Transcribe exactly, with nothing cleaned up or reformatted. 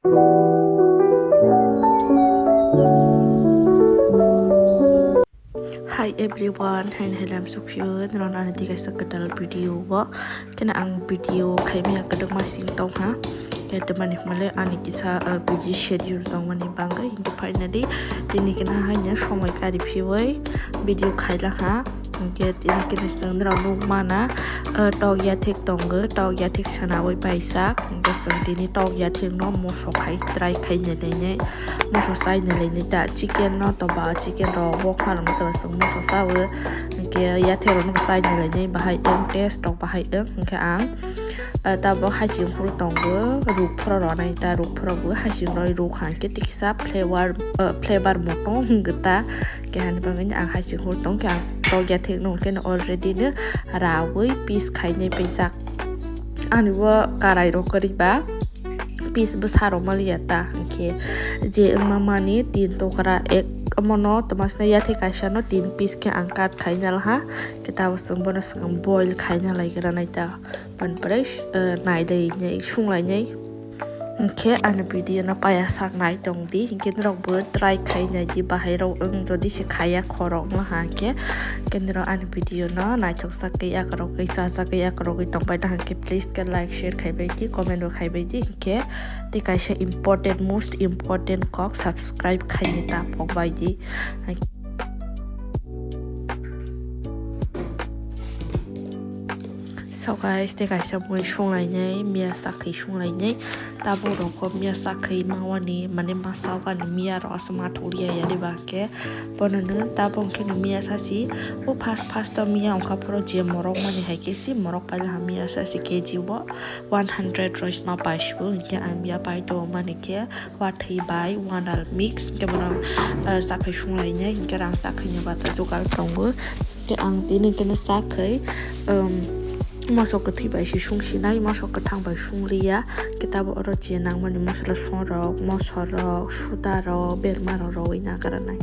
Hi everyone, hain hailam sukphio, nrona ani tiga sa katal video wo. Kena ang video khaimaya kadokma sing tongha. Kaya temani hwnle ani kisa, uh, busy schedule tongmani bangwi. Hinkhe finally tini kena haino somoi kari phiwi video khaila ha. Hinkhe tini kena chwng nrok nukmana, uh, tok yathek tongo, tok yathek sanawi paisa. Hinkhe chwng tini tok yathekno moso khai try khaina lainai. Moso chaina lainai ta chicken no to ba chicken rok bokha rok no to chwng moso chawi. Hinkhe yathek rok no chaina lainai bahai wng taste rok bahai wng hinkhe ang, ah, tabok hasing phuru tongo ruk phoro rwnai ta ruk phoro bo hasing roi ruk hinkhe tikisa flavor, ah, flavor motom hwnkhe ta keha ni bagwi ang hasing phuru tong khe ang tok yathek no hinkhe already no rawi piece khainai paijak. Ani bo karai rok kwrwi ba piece bwsa rok maliya ta hinkhe je wngma mani tin tokra ek omono twmasna yathek kaisa no tin piece khe ang cut khaina laha khe tabok chwng bono swkang boil khaina lai gra nai ta boni pore, eh, nai lai nai sung lai nai. Hinkhe ani video no paya sak nai tong di hinkhe norok bo try khai nai di bahai rok wng jodi se khaya khorok no ha hinkhe. Hinkhe norok ani video no naithok sak khe yak rok khe cha sak khe yak rok khe tong pai ta hinkhe please khe like share khai bai di comment bo khai bai di hinkhe. Tei kaisa important most important kok subscribe khai ni ta pok bai di. So guys, tei kaisa mui sunglainai, miya sakhi sunglainai. Tabuk rokho miya sakhi mawani, mane masa wani miya rok aswk ma thulia ya diba khe. Bono no tabuk khe no miya sasi, o first first o miya wngkha phoro je morok mani hai khe si morok paila ha miya sasi K G o one hundred roi ma paisibo, hinkhe ang miya pai to mani khe. Watwi bai wanal mix, hinkhe bono, ah, chakhwi sunglainai, hinkhe ang chakhwini bata jugal tongo. Hinkhe ang tini hinkhe no chakhwi, um, moso kwthwi bai se sungsinai, moso kwthang bai sungliya. Hinkhe tabuk oro je nangmani mosola songrok, mosorok, sudarok, bermarok rowui nagra nai.